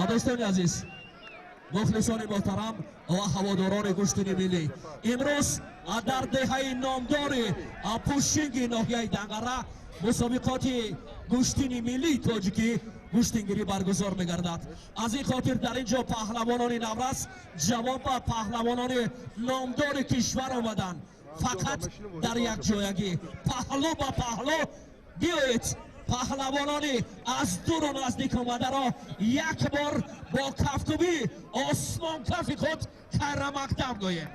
Дӯстони азиз, мухлисони муҳтарам ва ҳаводорони гӯштини миллӣ, имрӯз дар деҳаи номдори Пӯшинги ноҳияи Данғара мусобиқоти гӯштини миллии тоҷикӣ гӯштингирӣ баргузор мегардад. Аз ин хотир дар ин ҷо паҳлавонони наврас, ҷавон ва паҳлавонони номдори кишвар омаданд. Фақат дар як ҷоягӣ паҳлӯ ба паҳлӯ биёед, паҳлавонони аз дуру наздик омадаро як бор бо кафкубӣ осмонкафи худ хайрамақдам гӯем.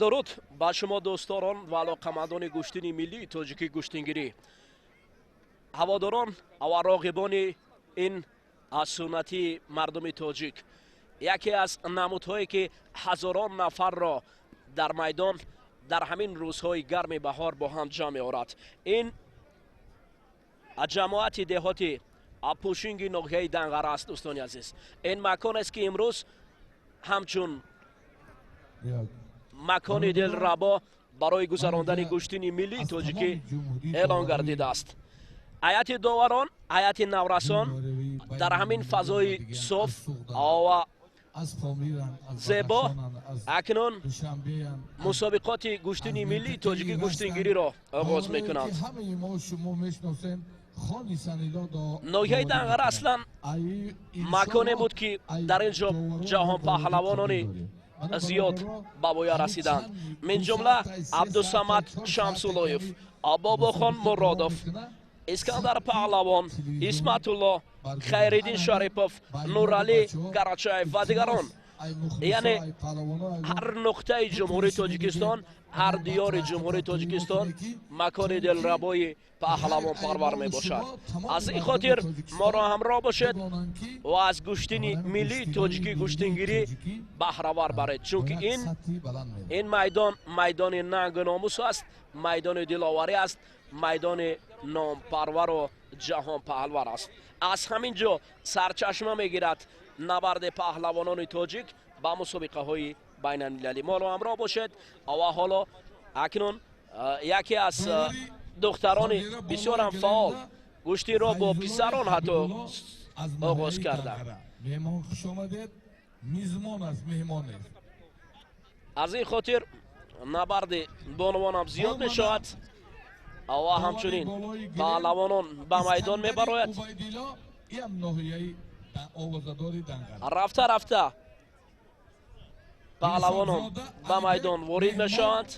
Дуруд ба шумо дӯстдорон ва алоқамандони гӯштини миллии тоҷикӣ гӯштингирӣ, ҳаводорон ва роғибони ин суннатии мардуми тоҷик. Яке аз намудҳое ки ҳазорон нафарро дар майдон дар ҳамин рӯзҳои гарми баҳор бо ҳам ҷамъ меорад, ин ҷамоати деҳоти Пӯшинги ноҳияи Данғара аст. Дӯстони азиз, ин макон аст ки имрӯз ҳамчун макони дилрабо барои гузарондани гӯштини миллии тоҷикӣ эълон гардидааст. Ҳайати доварон, ҳайати наврасон дар ҳамин фазои соф ва зебо акнун мусобиқоти гӯштини миллии тоҷикӣ гӯштингириро оғоз мекунанд. Ноҳияи Данғара аслан маконе буд ки дар ин ҷо ҷаҳонпаҳлавонони зиёд ба воя расиданд, мин ҷумла Абдусамад Шамсуллоев, Бобохон Муродов, Искандар Паҳлавон, Исматулло, Хайриддин Шарипов, Нуралӣ Карачаев ва дигарон. Яъне ҳар нуқтаи Ҷумҳурии Тоҷикистон, ҳар диёри Ҷумҳурии Тоҷикистон макони дилрабои паҳлавонпарвар мебошад. Аз ин хотир моро ҳамроҳ бошед ва аз гӯштини миллии тоҷикӣ гӯштингирӣ баҳравар баред, чунки ин майдон майдони нангу номус аст, майдони диловарӣ аст, майдони номпарвару ҷаҳонпаҳлвар аст. Аз ҳамин ҷо сарчашма мегирад набарди паҳлавонони тоҷик ба мусобиқаҳои байналмилалӣ. Моро ҳамроҳ бошед. Ва ҳоло акнун яке аз духтарони бисёрам фаъол гӯштиро бо писарон ҳатто оғоз карда. Аз ин хотир набарди бонувонам зиёд мешавад ва ҳамчунин паҳлавонон ба майдон мебарояд. Рафта рафта паҳлавонон ба майдон ворид мешаванд.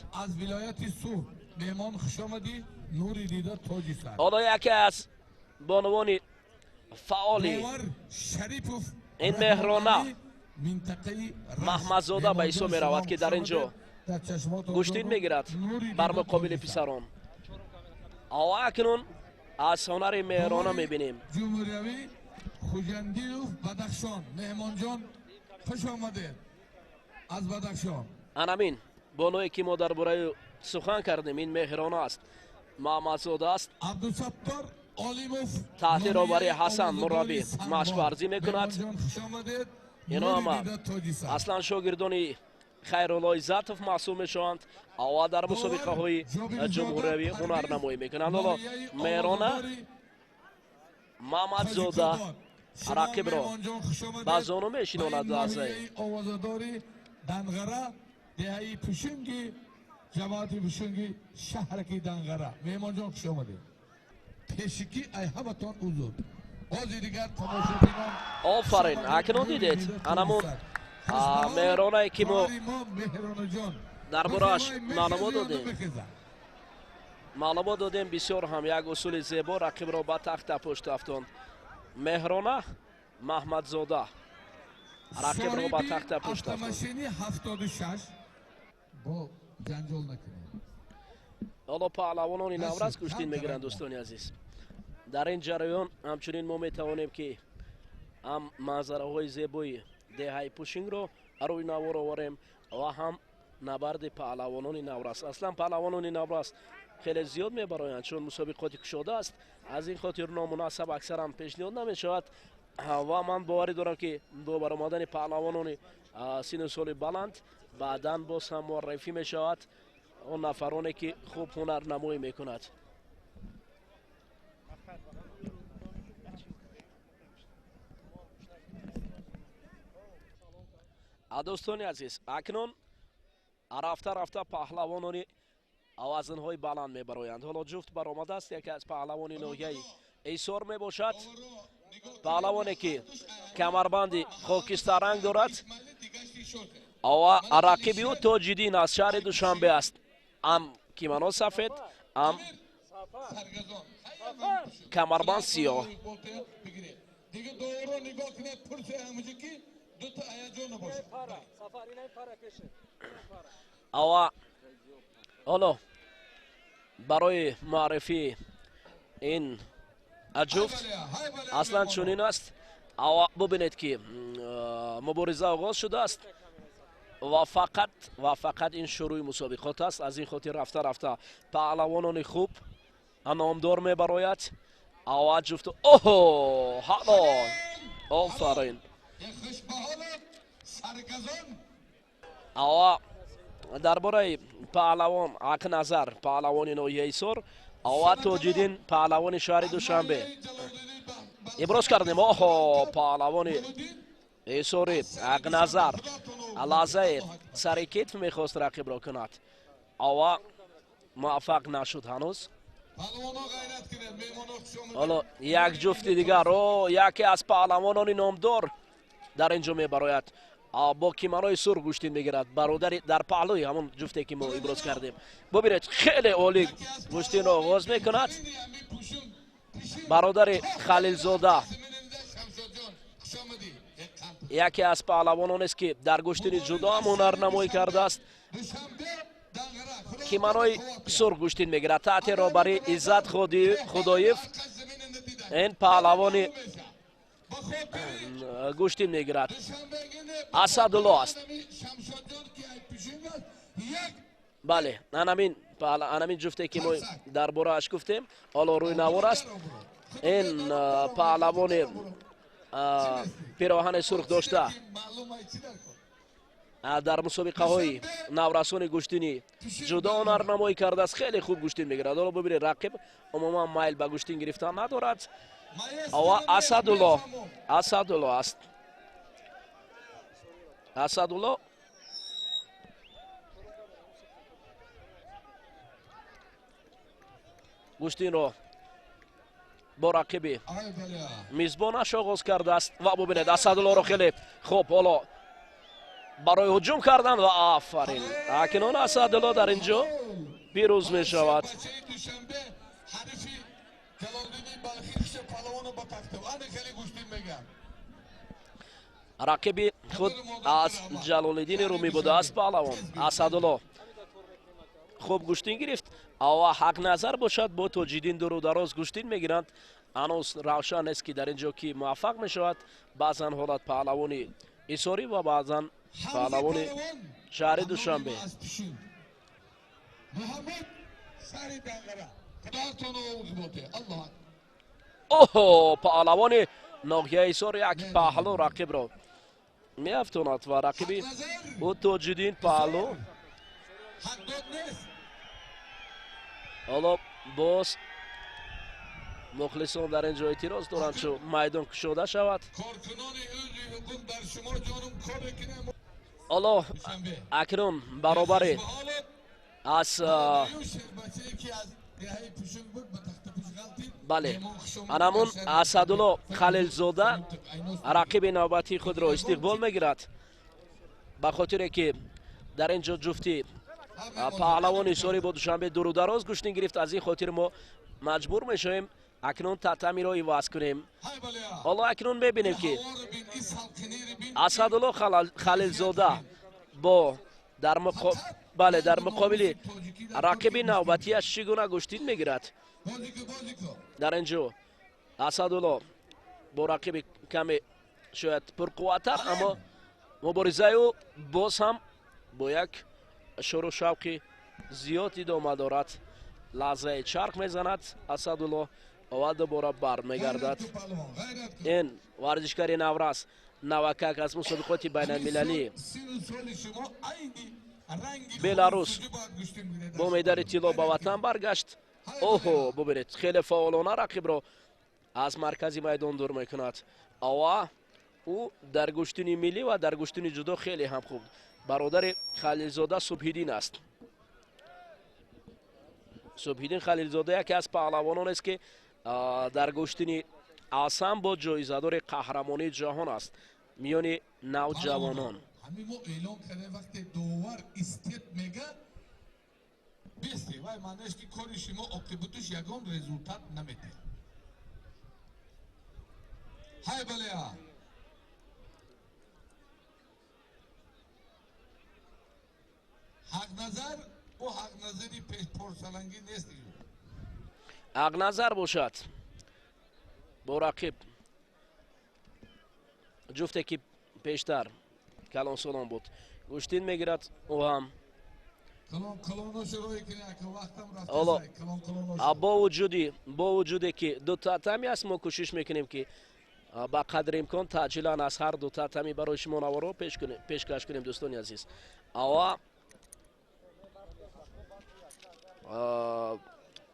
Ҳоло яке аз бонувони фаъоли ин Меҳрона Маҳмадзода ба ҳисоб меравад, ки дар ин ҷо гӯштин мегирад бар муқобили писарон. Ва акнун Аз ҳунари Меҳрона мебинем. Ҷумҳуриявӣ Хуҷандиев, Бадахшон. Меҳмонҷон, хуш омадед аз Бадахшон. Анамин боное ки мо дар бораи сухан кардем, ин Меҳрона аст, Маҳмадзода аст. Абдусаттор Олимов таҳти роҳбарии Ҳасан мураббӣ машқварзӣ мекунад. Ино ҳама аслан шогирдони Хайрулло Иззатов маҳсуб мешаванд ва дар мусобиқаҳои ҷумҳуриявӣ ҳунарнамоӣ мекунанд. Ҳоло Меҳрона Маҳмадзода рақибро ба зону мешинонад. Лаҳзае овозадори Данғара, деҳаи Пушинги, ҷамоати Пушинги, шаҳраки Данғара. Меҳмонҷон, хуш омадед. Пешикӣ ай ҳаматон узр. Бози дигар тамошобинон. Офарин, акнун дидед анамун Меҳронае ки мо дар борааш маълумот додем. Бисёр ҳам як усули зебо рақибро ба тахта пушт афтонд. Меҳрона Маҳмадзода рақибро ба тахта пушт афтонд. Автомашини 76 бо ҷанҷол накунед. Ҳоло паҳлавонони наврас гӯштин мегиранд. Дӯстони азиз, дар ин ҷараён ҳамчунин мо метавонем, ки ҳам манзараҳои зебои деҳаи Пушингро рӯи навор оварем ва ҳам набарди паҳлавонони наврас. Аслан паҳлавонони наврас хеле зиёд мебароянд, чун мусобиқоти кушода аст. Аз ин хотир номунасаб аксаран пешниҳод намешавад ва ман боварӣ дорам, ки бо баромадани паҳлавонони сину соли баланд баъдан боз ҳам муаррифӣ мешавад он нафароне, ки хуб ҳунарнамоӣ мекунад. Дӯстони азиз, акнун рафта рафта паҳлавонони вазнҳои баланд мебароянд. Ҳоло ҷуфт баромадааст. Яке аз паҳлавони ноҳияи Ҳисор мебошад, паҳлавоне ки камарбанди хокистарранг дорад ва рақиби ӯ Тоҷиддин аз шаҳри Душанбе аст, ҳам кимоно сафед, ҳам камарбанд сиёҳ. Дига доваро нигоҳ кунед, пурсе ҳамуҷа ки дута аяҷон набошад. Ава ҳоло барои муаррифии ин ҷуфт аслан чунин аст. Ава бубинед, ки мубориза оғоз шудааст ва фақат ин шурӯи мусобиқот аст. Аз ин хотир рафта рафта паҳлавонони хуб номдор мебарояд. Ава ҷуфту оҳо, ҳалол, офарин! Ава дар бораи паҳлавон Ақназар, паҳлавони ноҳияи Ҳисор, ава Тоҷиддин, паҳлавони шаҳри Душанбе иброз кардем. Оҳо, паҳлавони Ҳисори Ақназар лаҳзае сари китф мехост рақибро кунад, ава муваффақ нашуд ҳанӯз. Ҳоло як ҷуфти дигар, о яке аз паҳлавонони номдор дар ин ҷо мебарояд, бо кимонои сурх гӯштин мегирад, бародари дар паҳлӯи ҳамон ҷуфте ки мо иброз кардем. Бубинед, хеле олӣ гӯштинро оғоз мекунад бародари Халилзода. Яке аз паҳлавононест, ки дар гӯштини ҷудо ҳам ҳунарнамоӣ кардааст. Кимонои сурх гӯштин мегирад таҳти роҳбарии Иззат Худоев. Ин паҳлавони гӯштин мегирад Асадулло аст. Бале, анамин ҷуфте ки мо дар борааш гуфтем, ҳоло рӯи навор аст. Ин паҳлавони пироҳани сурх дошта дар мусобиқаҳои наврасони гӯштини ҷудо ҳунарнамоӣ кардааст, хеле хуб гӯштин мегирад. Ҳоло бубинед, рақиб умуман майл ба гӯштин гирифтан надорад. Ава Асадулло аст. Асадулло гӯштинро бо рақиби мизбонаш оғоз кардааст ва бубинед, Асадуллоро хеле хуб ҳоло барои ҳуҷум кардан ва афарин, акнун Асадулло дар ин ҷо пирӯз мешавад. Ҳарифи Ҷалолиддини Балхӣ палавоно ба тахта ана хеле гӯштин мегӯям. Рақиби худ аз Ҷалолиддини Румӣ будааст паҳлавон Асадулло. хуб гӯштин гирифт. Ва Ҳақназар бошад бо Тоҷиддин дуру дароз гӯштин мегиранд. Ҳанӯз равшан нест, ки дар ин ҷо ки муваффақ мешавад. Баъзан ҳолат паҳлавони Ҳисорӣ ва баъзан паҳлавони шаҳри Душанбе. Оҳо, паҳлавони ноҳияи Ҳисор як паҳлу рақибро меафтонад ва рақиби ӯ Тоҷиддин паҳлу. Ҳоло боз мухлисон дар ин ҷо эътироз доранд, чун майдон кушода шавад. Ҳоло акнун баробари аз бале, анамун Асадулло Халилзода рақиби навбатии худро истиқбол мегирад, ба хотире ки дар ин ҷо ҷуфти паҳлавони Ҳисорӣ бо Душанбе дуру дароз гӯштин гирифт. Аз ин хотир мо маҷбур мешавем акнун татамиро иваз кунем. Ҳоло акнун мебинем, ки Асадулло Халилзода бо дар бале, дар муқобили рақиби навбатиаш чӣ гуна гӯштин мегирад. Дар ин ҷо Асадулло бо рақиби каме шояд пурқувваттар, аммо муборизаи ӯ боз ҳам бо як шуру шавқи зиёд идома дорад. Лаҳзаи чарх мезанад Асадулло ва дубора бармегардад. Ин варзишгари наврас навакак аз мусобиқоти байналмилалӣ Беларус бо медали тилло ба ватан баргашт. Оҳо, бубинед, хеле фаъолона рақибро аз маркази майдон дур мекунад. Ава ӯ дар гӯштини миллӣ ва дар гӯштини ҷудо хеле ҳам хуб. Бародари Халилзода Субҳиддин аст. Субҳиддин Халилзода яке аз паҳлавононест, ки дар гӯштини асам бо ҷоизадори қаҳрамонии ҷаҳон аст миёни навҷавонон. Ҳамин мо эълон кардем, вақте довар истеп мега бесте, вай маънаш ки кори шумо оқибатуш ягон результат наметиҳад. Ҳай балеа, Ҳақназар ӯ Ҳақназари пешпорсалангӣ нест. Ҳақназар бошад бо рақиб ҷуфте ки пештар калонсолон буд гӯштин мегирад. Ӯ ҳам бо вуҷуде ки ду татами аст, мо кӯшиш мекунем, ки ба қадри имкон таъҷилан аз ҳар ду татами барои шумо наворо пешкаш кунем, дӯстони азиз. Ава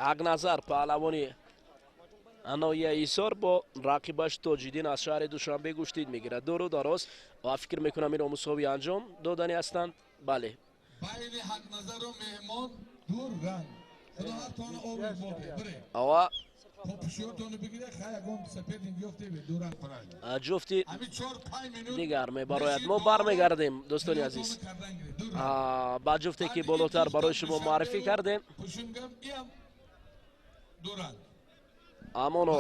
Ҳақназар паҳлавони ноҳияи Ҳисор бо рақибаш Тоҷиддин аз шаҳри Душанбе гӯштин мегирад дуру дароз ва фикр мекунам инро мусовӣ анҷом додани ҳастанд. Бале, байни Ҳақназару меҳмон дур ранг. Худо ҳартона обиз боте бире. Ава попушиётону бигире, хай ягон саперник ёфте ду ранг паранг. Ҷуфти ҳамин 4-5 минут дигар мебарояд. Мо бармегардем, дӯстони азиз, ба ҷуфте ки болотар барои шумо муаррифӣ кардем. Пушунгам иам ду ранг. Амоно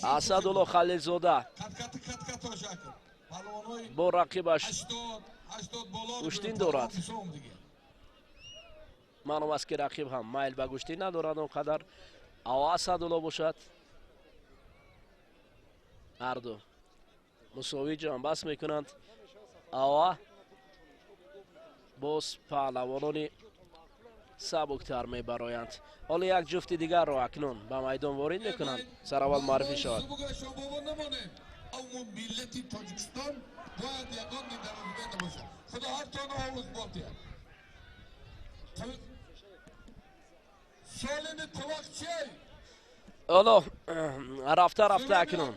Асадулло Халилзода бо рақибаш гӯштин дорад. Маълум аст, ки рақиб ҳам майл ба гӯштин надорад он қадар. Ава Асадулло бошад, ҳарду мусовӣ ҷанбаст мекунанд. Ава боз паҳлавонони сабуктар мебароянд. Ҳоло як ҷуфти дигарро акнун ба майдон ворид мекунанд. Сараввал муаррифӣ шавад. Миллати Тоҷикистон бояд ягон нигаронӣ набошад. Худо ҳартона овоз ботиҳад. Солими қуввақ чиай? Ҳоло рафта рафта акнун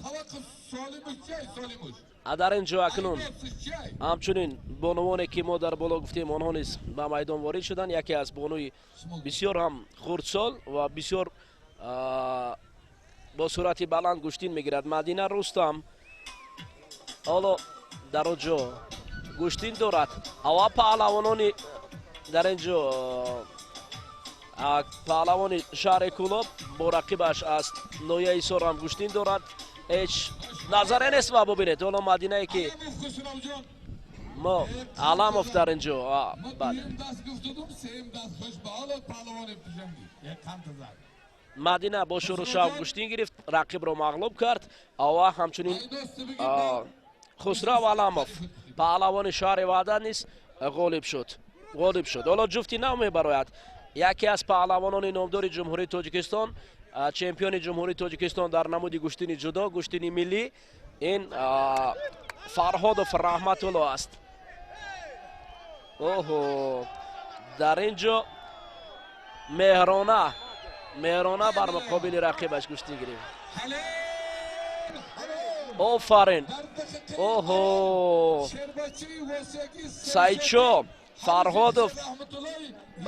Қавақи солимуш чиай, солимуш? Дар ин ҷо акнун ҳамчунин бонувоне ки мо дар боло гуфтем, онҳо низ ба майдон ворид шуданд. Яке аз бонуи бисёр ҳам хурдсол ва бисёр бо суръати баланд гӯштин мегирад, Мадина Рустам. Ҳоло дар он ҷо гӯштин дорад. Ава паҳлавонони дар ин ҷо паҳлавони шаҳри Кӯлоб бо рақибаш аз ноҳияи Ҳисор ҳам гӯштин дорад. Ҳеҷ назаре нест ва бубинед, ҳоло Мадинае ки Мо Аламов дар ин ҷо. Бале. Мадина бо шуру шавқ гӯштин гирифт, рақибро мағлуб кард. Ва ҳамчунин Хусрав Аламов, паҳлавони шаҳри Ваҳдат низ ғолиб шуд. Ғолиб шуд. Ҳоло ҷуфти нав мебарояд. Яке аз паҳлавонони номдори Ҷумҳурии Тоҷикистон, чемпиони Ҷумҳурии Тоҷикистон дар намуди гӯштини ҷудо, гӯштини миллӣ, ин Фарҳодов Раҳматулло аст. Оҳо, дар ин ҷо Меҳрона бар муқобили рақибаш гӯштин гирифт. Офарин. Оҳо, Саидшо Фарҳодов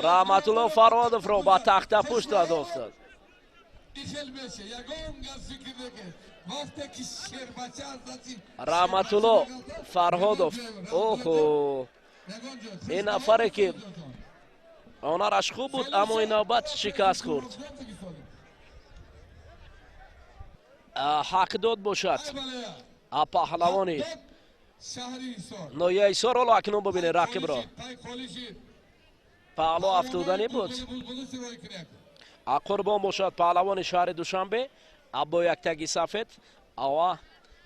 Раҳматулло Фарҳодовро ба тахтапушт афтод. Раҳматулло Фарҳодов. Оҳо, ин нафаре ки ҳунараш хуб буд, аммо ин навбат шикаст хӯрд. Ҳақдод бошад паҳлавони ноҳияи Ҳисор. Ҳоло акнун бибинед рақибро. Паҳло афтоданӣ буд. Қурбон бошад паҳлавони шаҳри Душанбе бо яктаги сафед ва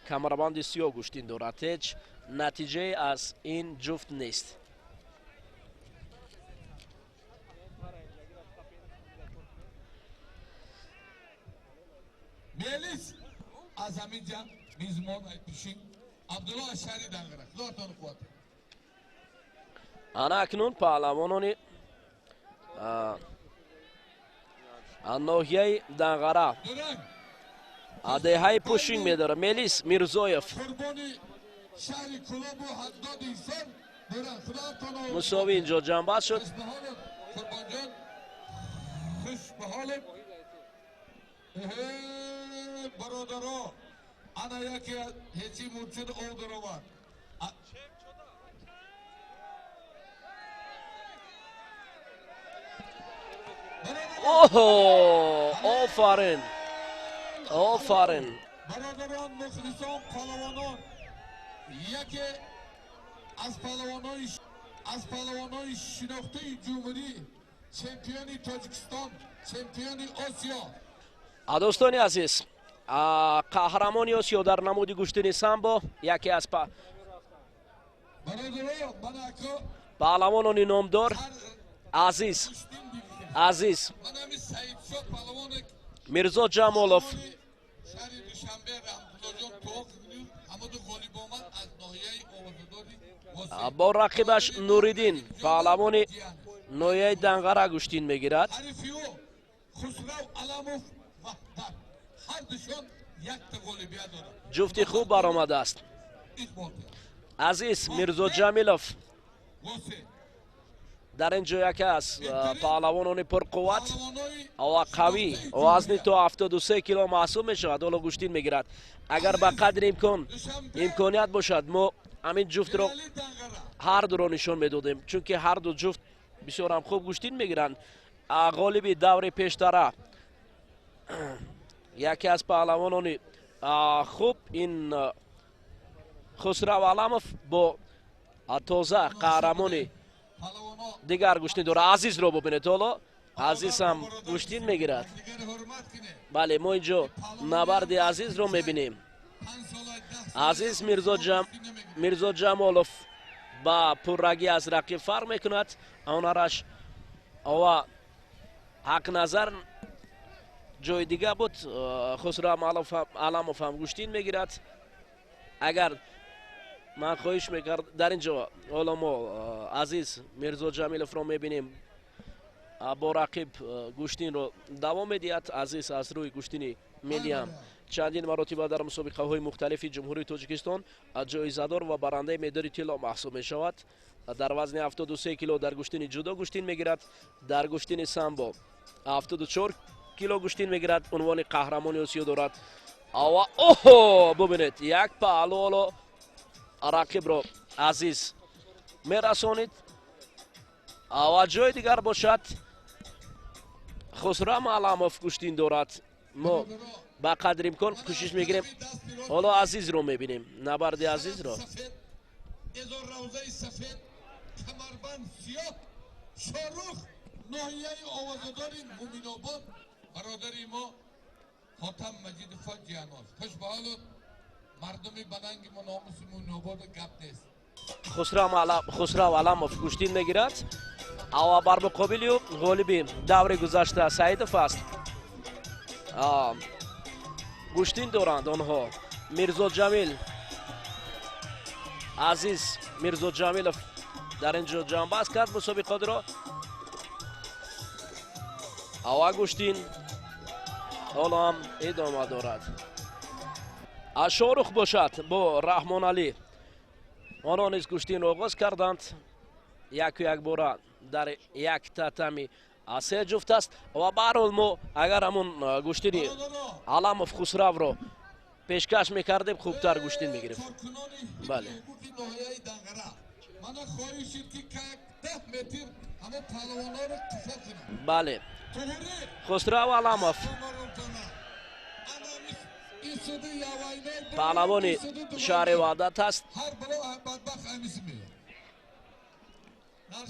камарбанди сиёҳ гӯштин дорад. Ҳеҷ натиҷае аз ин ҷуфт нест. Мелис аз ҳамин ҷа мизмон пишин Абдулло аз шаҳри Данғара. Худотон қувват. Ана акнун паҳлавонони ноҳияи Данғара деҳаи Пушинг медорад. Мелис Мирзоев мусовӣ инҷо ҷамъбаст шуд. Бародаро, ана яке ҳечи мурчуд ов даровард. Оҳо, офарин, офарин. Бародарон, мухлисон, палавонон, яке аз палавонои шинохтаи ҷумҳурӣ, чемпиони Тоҷикистон, чемпиони Осиё. Дӯстони азиз, қаҳрамони Осиё дар намуди гӯштини самбо, яке аз паҳлавонони номдор Азиз Мирзо Ҷамолов. Бо рақибаш Нуриддин, паҳлавони ноҳияи Данғара гӯштин мегирад. Ҷуфти хуб баромадааст. Азиз Мирзо Ҷамилов дар ин ҷо яке аз паҳлавонони пурқувват ва қавӣ, вазни то 73 кило маҳсуб мешавад. Ҳоло гӯштин мегирад. Агар ба қадри имконият бошад, мо ҳамин ҷуфтро ҳар дуро нишон медодем, чунки ҳар ду ҷуфт бисёр ҳам хуб гӯштин мегиранд. Ғолиби даври пештара, яке аз паҳлавонони хуб ин Хусрав Аламов бо тоза қаҳрамони дигар гӯштин дорад. Азизро бубинед, ҳоло Азиз ҳам гӯштин мегирад. Бале, мо инҷо набарди Азизро мебинем. Азиз Мирзо Ҷамолов ба пуррагӣ аз рақиб фарқ мекунад. Ҳунараш ва ҳақназар ҷои дига буд. Хусрав Аламов ҳам гӯштин мегирад. Агар ман хоҳиш мекард, дар ин ҷо ҳоло мо Азиз Мирзо Ҷамиловро мебинем, бо рақиб гӯштинро давом медиҳад. Азиз аз рӯи гӯштини миллиам чандин маротиба дар мусобиқаҳои мухталифи Ҷумҳурии Тоҷикистон ҷоизадор ва барандаи медали тилло маҳсуб мешавад. Дар вазни 73 кило дар гӯштини ҷудо гӯштин мегирад, дар гӯштини самбо 74 кило гӯштин мегирад, унвони қаҳрамони Осиё дорад. Ава оҳо, бубинед, як паҳлу ҳоло рақибро Азиз мерасонид. Ва ҷои дигар бошад Хусрав Аламов гӯштин дорад. Мо ба қадри имкон кӯшиш мегирем. Ҳоло Азизро мебинем, набарди Азизро. Эзор равзаи сафед, камарбанд сиёҳ, Шорух, ноҳияи овозадори Муминобод, бародари мо Хотам Маҷидов ҷиҳаноз. Хуш ба ҳолот, мардуми бананги мо, номуси Муминобод, гап нест. Хусрав Аламов гӯштин мегирад, ва бар муқобили ӯ ғолиби даври гузашта Саидов аст. Гӯштин доранд онҳо. Мирзоҷамил Азиз Мирзоҷамилов дар ин ҷо ҷамъбаст кард мусобиқотро. Ава гӯштин ҳоло ҳам идома дорад. Шорух бошад бо Раҳмоналӣ. Онҳо низ гӯштинро оғоз карданд. Яку якбора дар як татами се ҷуфт аст ва баҳрҳол мо агар ҳамун гӯштини Аламов Хусравро пешкаш мекардем, хубтар гӯштин мегирифт. Бале. Бале. Хусрав Аламов паҳлавони шаҳри Ваҳдат аст.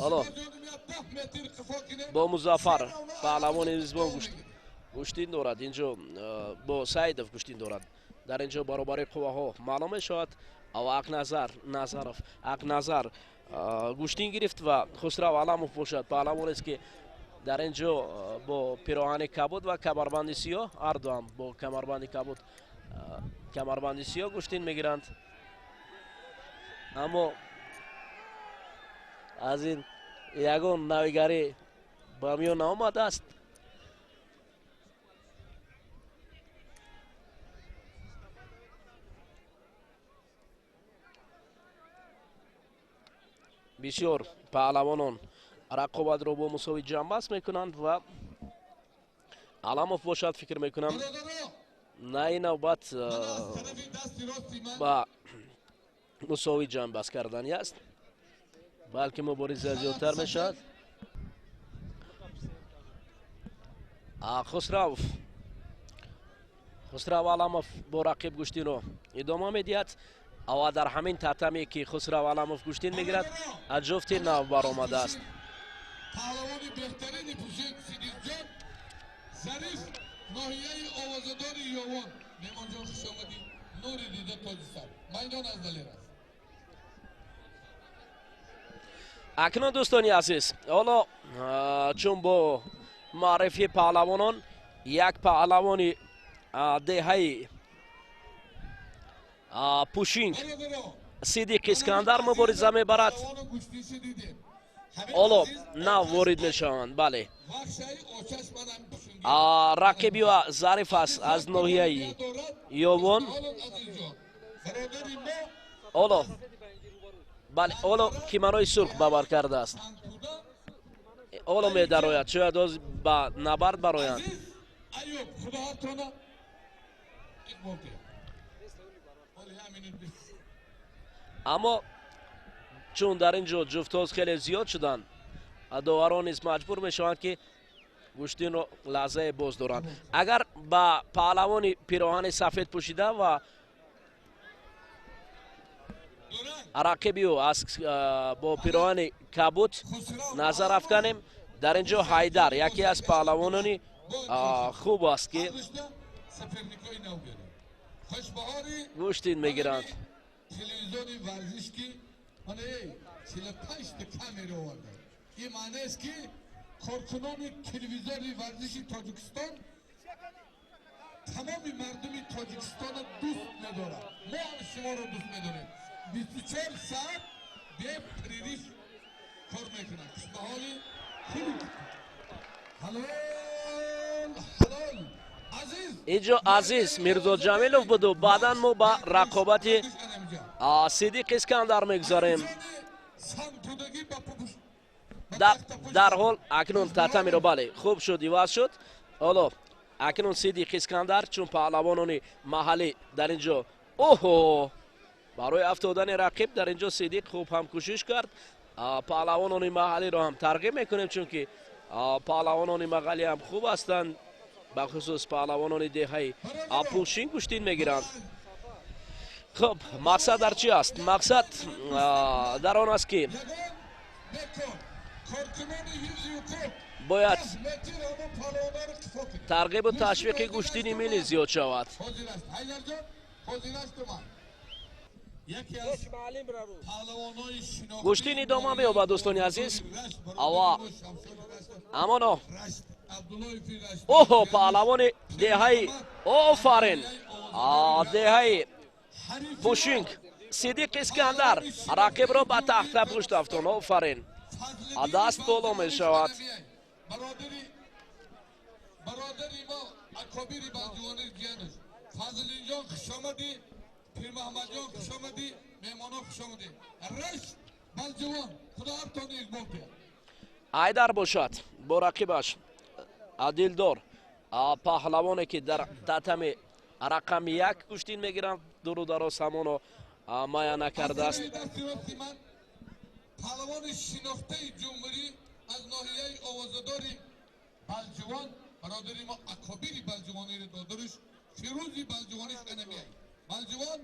Ҳоло бо Музаффар паҳлавони мизбон гӯштин дорад. Инҷо бо Саидов гӯштин дорад. Дар инҷо баробари қувваҳо маълум мешавад. Ва Ақназар Назаров, Ақназар гӯштин гирифт ва Хусрав Аламов бошад паҳлавонест, ки дар ин ҷо бо пироҳани кабуд ва камарбанди сиёҳ, ҳарду ҳам бо камарбанди кабуд, камарбанди сиёҳ гӯштин мегиранд. Аммо аз ин ягон навигарӣ ба миён наомадааст. Бисёр паҳлавонон рақобатро бо мусовӣ ҷамъбаст мекунанд ва Аламов бошад, фикр мекунам, на ин навбат ба мусовӣ ҷамъбаст кардани аст, балки мубориза зиёдтар мешавад. Хусрав Аламов бо рақиб гӯштинро идома медиҳад. Ва дар ҳамин татаме ки Хусрав Аламов гӯштин мегирад, аз ҷуфти нав баромадааст. Паҳлавони беҳтарини Пушинг Сидиқҷон Зариф, ноҳияи овозадори Ёвон. Меҳмонҷон, хуш омадӣ, нури дида, тоҷи сар. Майдон аз Далер аст. Акнун дӯстони азиз, ҳоло чун бо маърифии паҳлавонон як паҳлавони деҳаи Пушинг Сидиқ Искандар мубориза мебарад. Ҳоло нав ворид мешаванд. Бале, рақиби Зариф аст аз ноҳияи Ёвон. Ҳоло бале, ҳоло кимарои сурх бабар кардааст. Ҳоло медарояд, шояд оз ба набард бароянд. Аммо чун дар ин ҷо ҷуфтҳо хеле зиёд шуданд, доварон низ маҷбур мешаванд, ки гӯштинро лаҳзае боз доранд. Агар ба паҳлавони пироҳани сафед пӯшида ва рақиби ӯ аз бо пироҳани кабуд назар афканем, дар ин ҷо Ҳайдар яке аз паҳлавонони хуб аст, ки гӯштин мегиранд. Телевизиони варзиш ки мана 45 камера оварда. Ин маънест, ки коркунони телевизиони варзиши Тоҷикистон тамоми мардуми Тоҷикистонро дӯст медорад. Мо ҳам шуморо дӯст медорем. 24 соат бепрерыв кор мекунад. Хушбаҳоли хуб. Ҳалол, ҳалол. Инҷо Азиз Мирзоҷамилов буду баъдан мо ба рақобати Сидиқ Искандар мегузарем. Дарҳол акнун татамиро, бале, хуб шуд, иваз шуд. Ҳоло акнун Сидиқ Искандар, чун паҳлавонони маҳаллӣ дар ин ҷо, оҳо, барои афтодани рақиб дар ин ҷо Сидиқ хуб ҳам кӯшиш кард. Паҳлавонони маҳаллиро ҳам тарғиб мекунем, чунки паҳлавонони маҳаллӣ ҳам хуб ҳастанд, бахусус паҳлавонони деҳаи Пушин гӯштин мегиранд. Хуб, мақсад дар чӣ аст? Мақсад дар он аст, ки бояд тарғибу ташвиқи гӯштини миллӣ зиёд шавад. Гӯштин идома меёбад, дӯстони азиз. Ава амоно оҳо, паҳлавони деҳаи, офарин, деҳаи Пушинг Сидиқ Искандар рақибро ба тахта пушт афтон. Офарин, даст боло мешавад. Бародари мо Акобири Балҷувони ҷиянаш Фазлинҷон, хуш омадӣ. Пирмаҳмадҷон, хуш омадӣ. Меҳмонон, хуш омадӣ. Рашт Балҷувон, худо ҳартони иқбол диҳад. Айдар бошад бо рақибаш Дилдор, паҳлавоне ки дар татами рақами 1 гӯштин мегиранд, дуру дароз ҳамоно мая накардааст. Паҳлавони шинохтаи ҷумҳурӣ аз ноҳияи овозадори Балҷувон, бародари мо Акобири Балҷувониро додараш Фирӯзи Балҷувониш анамияй. Балҷувон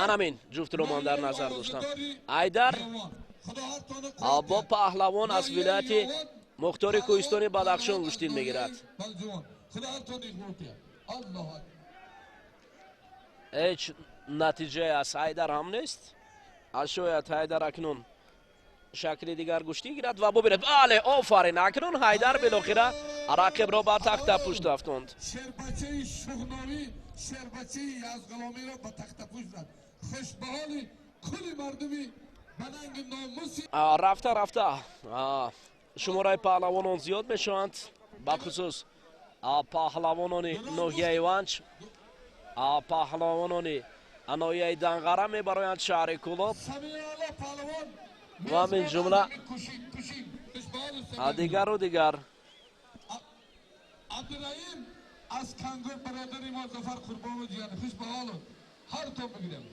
анамин ҷуфтро ман дар назар доштам. Айдар бо паҳлавон аз вилояти мухтори кӯҳистони Бадахшон гӯштин мегирад. Ҳеҷ натиҷае аз Ҳайдар ҳам нест. Шояд Ҳайдар акнун шакли дигар гӯштин гирад ва бубинед. Бале, офарин, акнун Ҳайдар билохира рақибро ба тахта пушт афтонд. Шербачаи Шуғновӣ шербачаи Язғуломиро ба тахта пушт зад. Хушбаҳоли кулли мардуми бананги номуси. Рафта рафта шумораи паҳлавонон зиёд мешаванд, бахусус паҳлавонони ноҳияи Ванҷ, паҳлавонони ноҳияи Данғара мебароянд шаҳри Кӯлоб ва мин ҷумла дигару дигар. Абдураим аз Кангор, бародари мо Зафар Қурбонов ҷиян, хушбаҳолу ҳар то бигирем.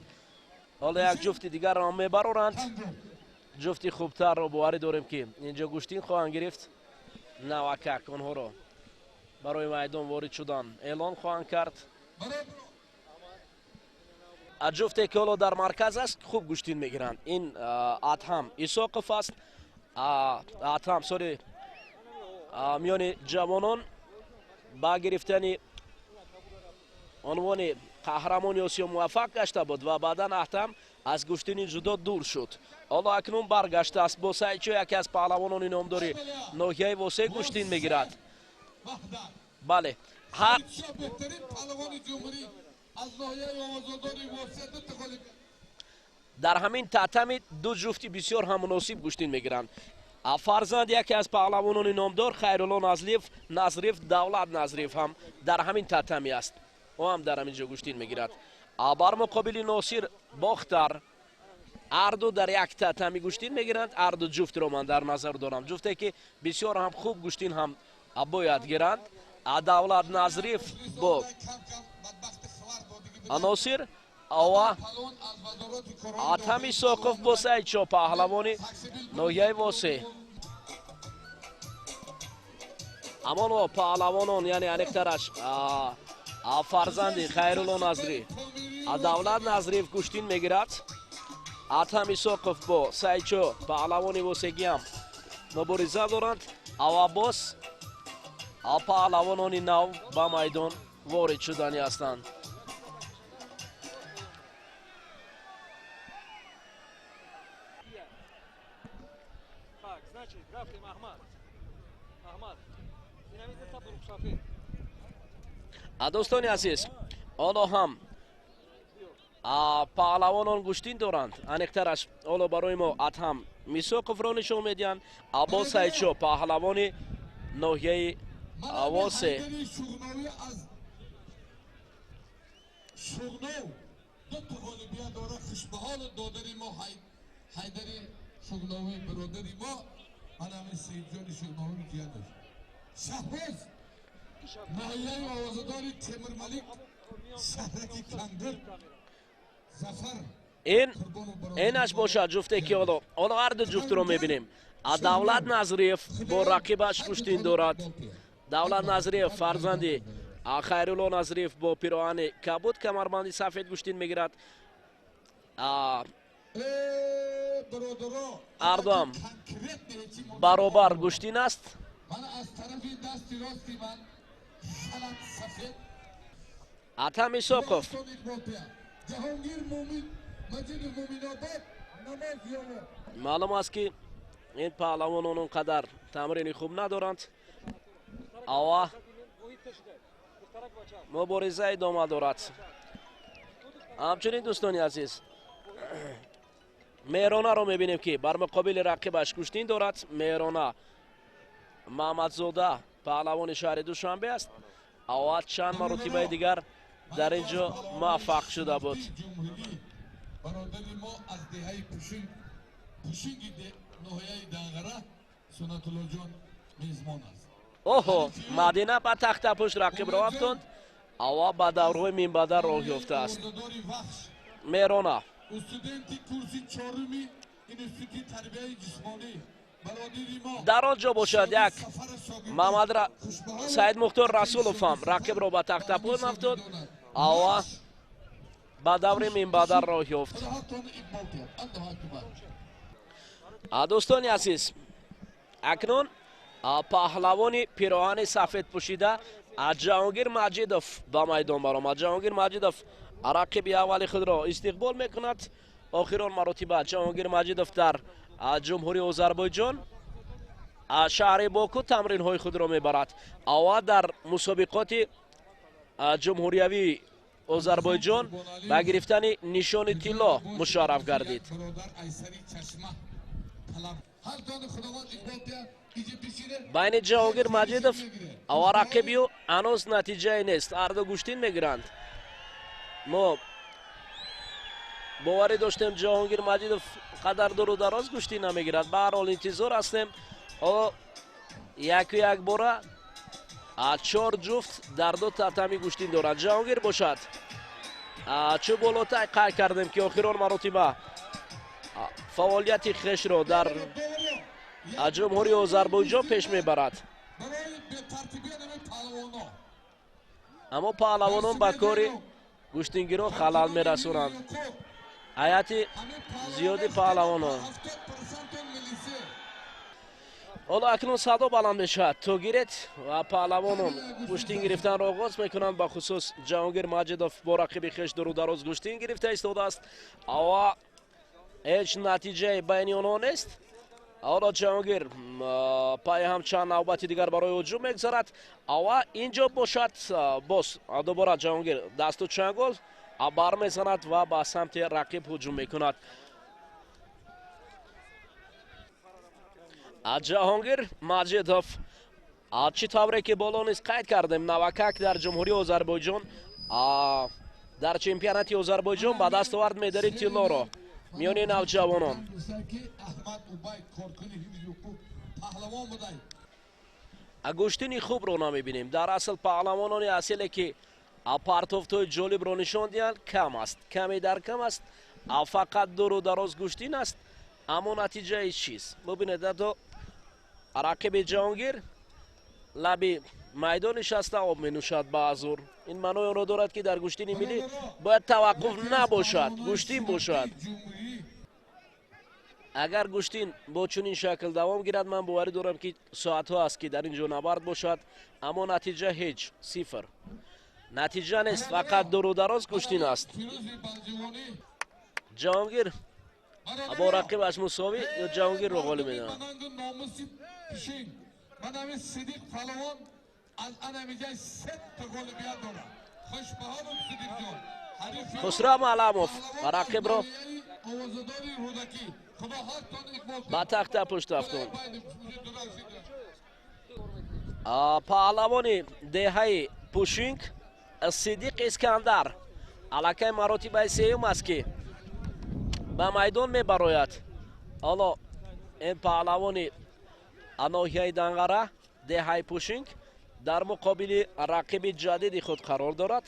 Ҳоло як ҷуфти дигарро мебароранд. Ҷуфти хубтарро боварӣ дорем, ки инҷо гӯштин хоҳанд гирифт. Навакак онҳоро барои майдон ворид шудан эълон хоҳанд кард. Ҷуфте ки ҳоло дар марказ аст, хуб гӯштин мегиранд. Ин Адҳам Исоқов аст. Адҳам соли миёни ҷавонон ба гирифтани унвони қаҳрамони Осиё муваффақ гашта буд ва баъдан Адҳам аз гӯштини ҷудо дур шуд. Ҳоло акнун баргаштааст бо Сайчо, яке аз паҳлавонони номдори ноҳияи Восеъ гӯштин мегирад. Бале, дар ҳамин татами ду ҷуфти бисёр ҳам муносиб гӯштин мегиранд. Фарзанд яке аз паҳлавонони номдор Хайрулло Назриев, Давлат Назриев ҳам дар ҳамин татами аст. Ӯ ҳам дар ҳамин ҷо гӯштин мегирад. Бар муқобили Носир Бохтар ҳарду дар як татами гӯштин мегиранд. Ҳарду ҷуфтро ман дар назар дорам, ҷуфте ки бисёр ҳам хуб гӯштин ҳам бояд гиранд. Давлат Назриев бо Носир ва Адҳам Исоқов бо Сайчо, паҳлавони ноҳияи Восеъ. Амоно паҳлавонон, яъне аниқтараш фарзанди Хайрулло Назрӣ Давлат Назриев гӯштин мегирад. Адҳам Исоқов бо Сайчо, паҳлавони восегиам мубориза доранд. Ава боз паҳлавонони нав ба майдон ворид шудани ҳастанд. Дӯстони азиз, ҳоло ҳам паҳлавонон гӯштин доранд. Аниқтараш ҳоло барои мо Адҳам Мисоқовро нишон медиҳанд. Аббос Сайчо, паҳлавони ноҳияи Восеъ. Шуғнов ду та ғолибият дорад. Хушбаҳолу додари мо Ҳайдари Шуғновӣ, бародари мо ҳамин Саидҷони Шуғновӣ ҷиянаш. Шаҳбоз ноҳияи овозадори Темурмалик, шаҳраки Кангур, Зафар. Инаш бошад ҷуфте ки ҳоло ҳарду ҷуфтро мебинем. Давлат Назриев бо рақибаш гӯштин дорад. Давлат Назриев фарзанди Хайрулло Назриев бо пироҳани кабуд, камарбанди сафед гӯштин мегирад. Ҳардуам баробар гӯштин аст. Атам Исоқов маълум аст, ки ин паҳлавонон он қадар тамрини хуб надоранд. Ава мубориза идома дорад. Ҳамчунин, дӯстони азиз, Меҳронаро мебинем, ки бар муқобили рақибаш гӯштин дорад. Меҳрона Маҳмадзода паҳлавони шаҳри Душанбе аст. Ава чанд маротибаи дигар дар ин ҷо муваффақ шуда буд. Бародари мо аз деҳаи Пушинг, Пушинги ноҳияи Данғара, Сунатуллоҷон мезмон аст. Оҳо, Мадина ба тахтапушт рақибро афтонд. Ава ба даврҳои минбаъда роҳ ёфтааст. Меҳрона студенти курси чоруми институти тарбияи ҷисмонӣ, бародари мо дар он ҷо бошад, як Мамад Саидмухтор Расулов ҳам рақибро ба тахтапушт афтод. Ава ба даври минбаъда роҳ ёфт. Дӯстони азиз, акнун паҳлавони пироҳани сафед пӯшида Ҷаҳонгир Маҷидов ба майдон баромад. Ҷаҳонгир Маҷидов рақиби аввали худро истиқбол мекунад. Охирон маротиба Ҷаҳонгир Маҷидов дар Ҷумҳурии Озарбойҷон, шаҳри Боку тамринҳои худро мебарад. Ава дар мусобиқоти ҷумҳуриявии Озарбойҷон ба гирифтани нишони тилло мушарраф гардид. Байни Ҷаҳонгир Маҷидов ва рақиби ӯ ҳанӯз натиҷае нест. Ҳарду гӯштин мегиранд. Мо боварӣ доштем, Ҷаҳонгир Маҷидов қадар дуру дароз гӯштин намегирад. Ба ҳар ҳол интизор ҳастем. Ҳоло яку якбора чор ҷуфт дар ду татами гӯштин дорад. Ҷаҳонгир бошад, чӯ болотай қайд кардем, ки охирон маротиба фаъолияти хешро дар Ҷумҳурии Озарбойҷон пеш мебарад. Аммо паҳлавонон ба кори гӯштингирон халал мерасонанд. Ҳайати зиёди паҳлавонон. Ҳоло акнун садо баланд мешавад. То гиред ва паҳлавонон гӯштин гирифтанро оғоз мекунанд. Ба хусус Ҷаҳонгир Маҷидов бо рақиби хеш дуру дароз гӯштин гирифта истодааст. Ава ҳеҷ натиҷаи байни онҳо нест. Ҳоло Ҷаҳонгир пай ҳам чанд навбати дигар барои ҳуҷум мегузарад. Ава ин ҷо бошад, боз дубора Ҷаҳонгир дасту чангол бармезанад ва ба самти рақиб ҳуҷум мекунад. Ҷаҳонгир Маҷидов, чӣ тавре ки боло низ қайд кардем, навакак дар Ҷумҳурии Озарбойҷон дар чемпионати Озарбойҷон ба даст овард медали тиллоро миёни навҷавонон. Гӯштини хубро намебинем. Дар асл паҳлавонони аселе, ки партофтҳои ҷолибро нишон диҳанд, кам аст, каме дар кам аст. Фақат дуру дароз гӯштин аст, аммо натиҷаи чиз бубинед. Ҳатто рақиби Ҷаҳонгир лаби майдон нишаста об менӯшад ба азур. Ин маънои онро дорад, ки дар гӯштини миллӣ бояд таваққуф набошад, гӯштин бошад. Агар гӯштин бо чунин шакл давом гирад, ман боварӣ дорам, ки соатҳо аст, ки дар ин ҷо набард бошад, аммо натиҷа ҳеҷ, сифр натиҷа нест, фақат дуру дароз гӯштин аст. Ҷаҳонгир бо рақибаш мусовӣ ё Ҷаҳонгирро ғолиб медонад. Хусрав Маъламов рақибро ба тахта пушт афтонд. Паҳлавони деҳаи Пушинг Сидиқ Искандар аллакай маротибаи сеюм аст, ки ба майдон мебарояд. Ҳоло ин паҳлавони ноҳияи Данғара, деҳаи Пушинг дар муқобили рақиби ҷадиди худ қарор дорад.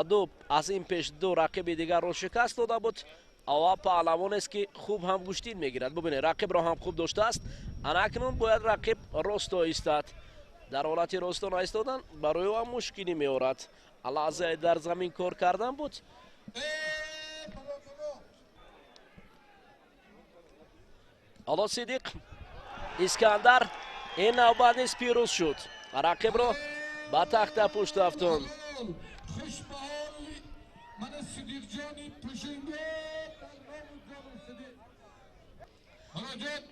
Ду аз ин пеш ду рақиби дигарро шикаст дода буд. Ава паҳлавонест, ки хуб ҳам гӯштин мегирад. Бубинед, рақибро ҳам хуб доштааст. Ана акнун бояд рақиб росто истад. Дар ҳолати росто наистодан барои ӯ ҳам мушкилӣ меорад. Лаҳзае дар замин кор кардан буд. Ҳоло Сидиқ Искандар ин навбат низ пирӯз шуд. Рақибро ба тахта пушт афтонд.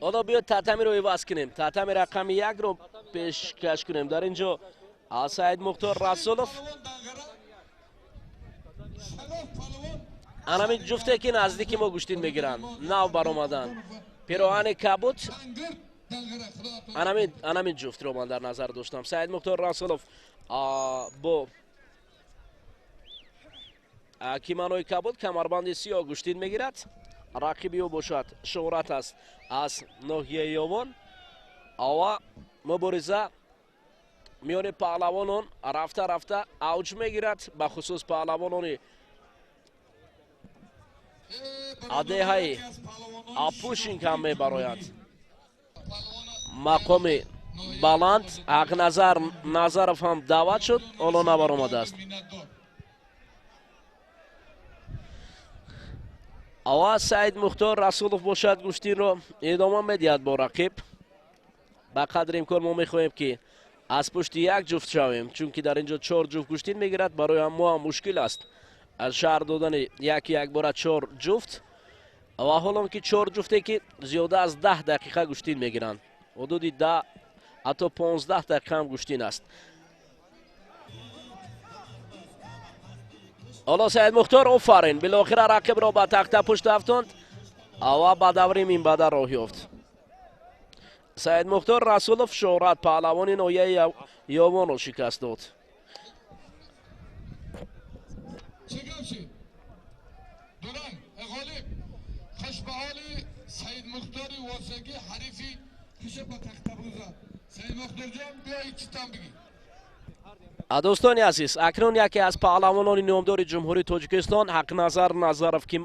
Ҳоло биёд татамиро иваз кунем. Татами рақами 1-ро пешкаш кунем. Дар ин ҷо Саид Мухтор Расулов анамин ҷуфте ки наздики мо гӯштин мегиранд, нав баромаданд. Пироҳани кабуд анамин ҷуфтро ман дар назар доштам. Саид Мухтор Расулов бо киманои кабуд, камарбанди сиёҳ гӯштин мегирад. Рақиби ӯ бошад Шӯҳрат аст аз ноҳияи Ёвон. Ава мубориза миёни паҳлавонон рафта рафта авҷ мегирад, бахусус паҳлавонони адеҳаи Апушинг ҳам мебарояд. Мақоми баланд Ҳақназар Назаров ҳам даъват шуд, ҳоло набаромадааст. Ава Саид Мухтор Расулов бошад гӯштинро идома медиҳад бо рақиб. Ба қадри имкон мо мехоҳем ки аз пушти як ҷуфт шавем, чунки дар ин ҷо 4 ҷуфт гӯштин мегирад. Барои мо ҳам мушкил аст аз шаҳр додани яки якбора 4 ҷуфт, ва ҳолон ки 4 ҷуфте ки зиёда аз 10 дақиқа гӯштин мегиранд, ҳудуди 10 ҳатто 15 дақиқа ҳам гӯштин аст. Ҳоло Саид Мухтор офарин, билохира рақибро ба тахта пушт афтонд ва ба даври минбаъда роҳ ёфт. Саид Мухтор Расулов Шӯҳрат паҳлавони ноҳияи Ёвонро шикаст дод. Дӯстони азиз, акнун яке аз паҳлавонони номдори Ҷумҳурии Тоҷикистон Ҳақназар Назаров, ки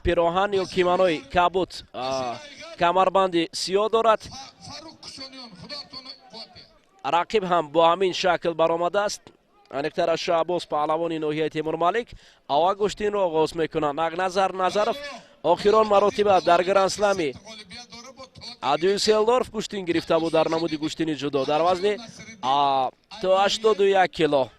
пироҳан ё киманои кабуд, камарбанди сиёҳ дорад. Рақиб ҳам бо ҳамин шакл баромадааст. Аниқтара Шаҳбоз паҳлавони ноҳияи Темурмалик. Ава гӯштинро оғоз мекунанд. Ҳақназар Назаров охирон маротиба дар Гранд-Слами Дюсселдорф гӯштин гирифта буд дар намуди гӯштини ҷудо дар вазни то 81 кило.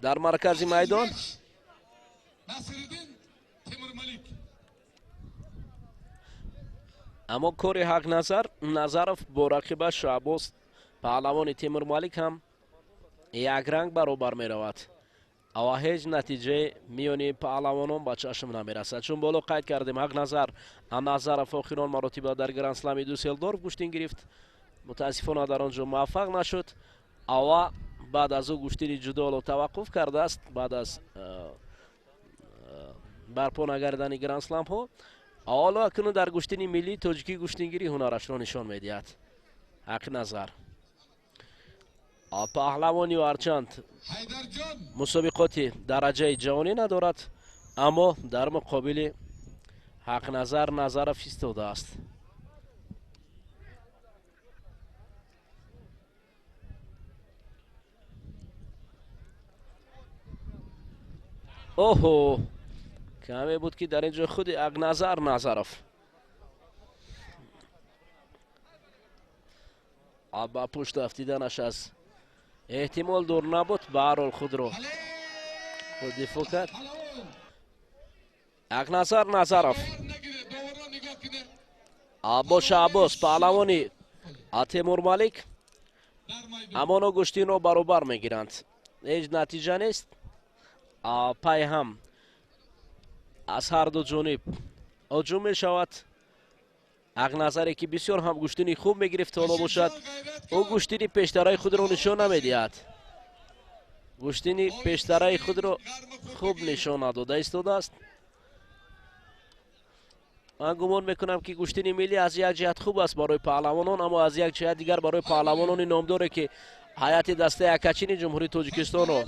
Дар маркази майдон аммо кори Ҳақназар Назаров бо рақибаш Шаҳбоз паҳлавони Темурмалик ҳам якранг баробар меравад. Ава ҳеҷ натиҷаи миёни паҳлавонон ба чашм намерасад. Чун боло қайд кардем, Ҳақназар Назаров охирон маротиба дар Гранд-Слами Дюсселдорф гӯштин гирифт. Мутаассифона дар он ҷо муваффақ нашуд. Ава баъд аз ӯ гӯштини ҷудоло таваққуф кардааст баъд аз барпо нагардани Гранд-Сламҳо. Ҳоло акнун дар гӯштини миллии тоҷикӣ гӯштингирӣ ҳунарашро нишон медиҳад. Ҳақназар паҳлавони ҳарчанд мусобиқоти дараҷаи ҷаҳонӣ надорад, аммо дар муқобили Ҳақназар Назаров истодааст. Оҳо, каме буд ки дар ин ҷо худи Ҳақназар Назаров ба пушт афтиданаш аз эҳтимол дур набуд. Ба ҳар ҳол худро дифоъ кард. Ҳақназар Назаров бо Шаҳбоз паҳлавони Темурмалик ҳамоно гӯштинро баробар мегиранд. Ҳеҷ натиҷа нест. Пайҳам аз ҳар ду ҷониб ҳуҷум мешавад. Ҳақназаре ки бисёр ҳам гӯштини хуб мегирифт, ҳоло бошад ӯ гӯштини пештараи худро нишон намедиҳад. Гӯштини пештараи худро хуб нишон надода истодааст. Ман гумон мекунам ки гӯштини миллӣ аз як ҷиҳат хуб аст барои паҳлавонон, аммо аз як ҷиҳат дигар барои паҳлавонони номдоре ки ҳайати дастаи акачини Ҷумҳурии Тоҷикистонро